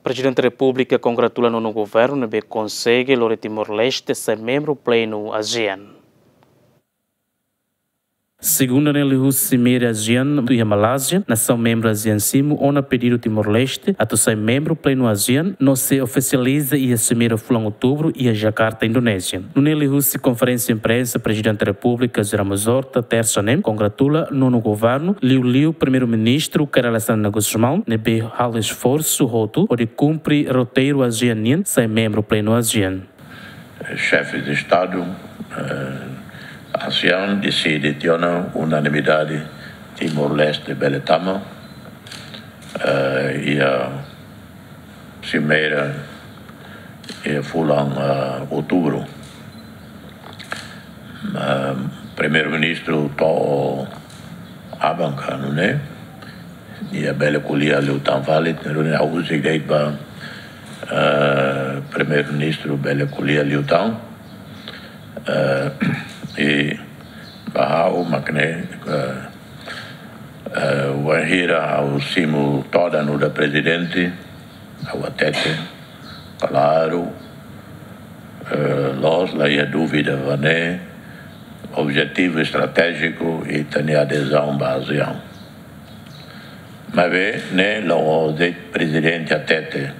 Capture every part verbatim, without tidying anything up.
Prezidente Repúblika kongratula nonu governu ne'ebé konsege lori Timor-Leste sai membru plenu ASEAN. Segunda ne'e, liuhusi Cimeira ASEAN iha Malázia, nasaun membru ASEAN simu ona pedidu Timor-Leste atu sai membru plenu ASEAN, no sei ofisializa iha simeira fulan Outubru iha Jakarta, Indonézia. Nune'e, liuhusi konferénsia imprensa, Prezidente Repúblika José Ramos Horta, tersa ne'e, kongratula nonu governu, liuliu Primeiru-Ministru Kay Rala Xanana Gusmão, ne'ebé halo esforsu hotu hodi kumpre roteiru ASEAN nian sai membru plenu ASEAN. Xefe de Estadu, eh, ASEAN deside tiha ona unanimidade Timor-Leste bele tama, eh, iha simeira iha fulan, eh, Outubru. Eh, Primeiru-Ministru to'o aban ka, nune'e, nia bele ko'alia liután fali, nune'e ha'u husik de'it ba, eh, Primeiru-Ministru bele ko'alia liután. Eh, i ba ha'u mak ne'e, eh, eh, wainhira ha'u simu todan nu'udar prezidente, ha'u hatete klaru, eh, loos, la iha dúvida ba ne'e, objetivu estratéjiku ita-nia adezaun ba ASEAN. Maibé ne'e la'ós de'it prezidente hatete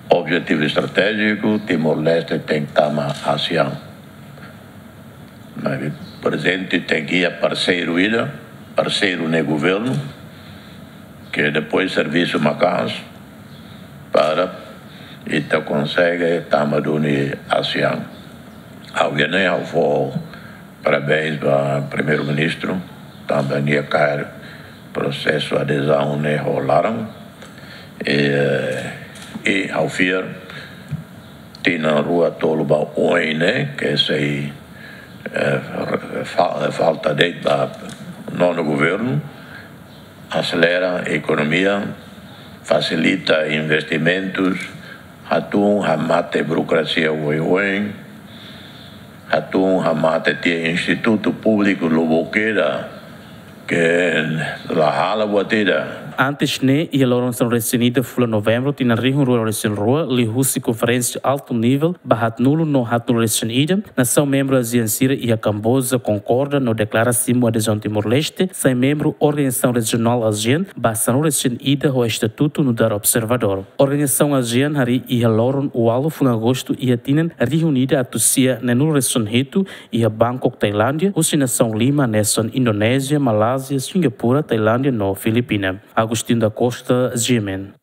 objetivu estratéjiku, Timor-Leste tenke tama ASEAN. Maibé prezidente tenke iha parseiru ida, parseiru ne'e governu, ke depois servisu maka'as para ita konsege tama duni ASEAN. Ha'u iha ne'e ha'u fó parabéns ba Primeiru-Ministru, tanba nia kaer prosesu adezaun ne'e ho laran. I, eh, i ha'u fiar tinan rua tolu ba oin ne'e, ke sei, eh, fa-, falta de'it ba nonu governu, aselera ekonomia, fasilita investimentus, hatún hamate burokrasia oioin, hatún hamate tiha institutu públiku lubuk ida ke la halo buat ida. Antes ne'e, iha loron sanulu-resin-ida fulan Novembru tinan rihun rua-resin-rua, liuhusi konferénsia altu nivel ba haatnulu no haatnulu-resin-ida, nasaun membru ASEAN sira iha Kamboja konkorda no deklara simu adezaun Timor-Leste sai membru organizasaun rejionál ASEAN ba sanulu-resin-ida ho estatutu nu'udar observadór. Organizasaun ASEAN harii iha loron ualu fulan Agostu iha tinan rihun ida atus sia neenulu-resin-hitu iha Bangkok, Tailándia, husi nasaun lima hanesan Indonézia, Malázia, Singapura, Tailándia no Filipina. Agostinho da Costa, G M N.